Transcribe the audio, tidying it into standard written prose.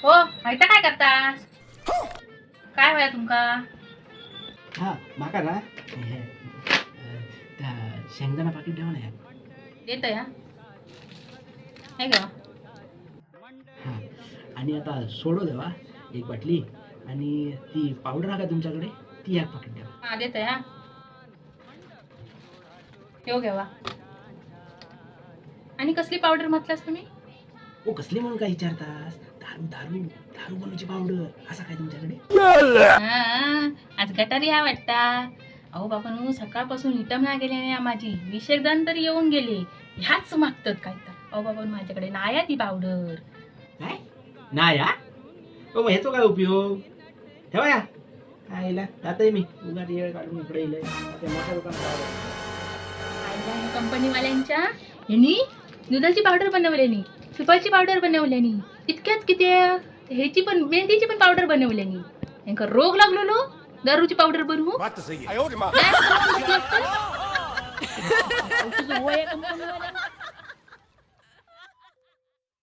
हो, माहिती काय करतास? काय होया तुमका? हा, माका ना हे, त्या शेंगदाणा पाकिट ठेवा ना ह्या. देतोय. हा, हे घ्या. हा, आणि आता सोडो देवा एक बाटली आणि ती पावडर आहे का तुमच्याकडे, ती एक पाकिट द्या. हा, देतोय. हा, ह्यो घेवा. आणि कसली पावडर म्हटलास तुम्ही? ओ, कसली म्हणून काय विचारतास? दारू दारू दारू बनवची पावडर असा काय तुमच्याकडे? हा, आज गटारी हा वाटता. अहो बाबा, सकाळपासून इटम ना गेले नाही माझी. 20 जण तरी येऊन गेले, ह्याच मागतात काय तर. अहो बाबा, माझ्याकडे नाही आहे ती पावडर. काय नाही हा? ओ, मग ह्याचो काय उपयोग? ठेवा या आईला, जातोय मी. उगाच येळ काढून इकडे येईल मोठ्या दुकानात. कंपनीवाल्यांच्या ह्यांनी दुधाची पावडर बनवल्यानी, सुपाची पावडर बनवल्यानी, इतक्याच किती ह्याची पण, मेहंदीची पण पावडर बनवल्यानी. यांका रोग लागलेलो दारूची पावडर बनवू. बात तो सही है. नाही, कंपनीवाल्यांच्या.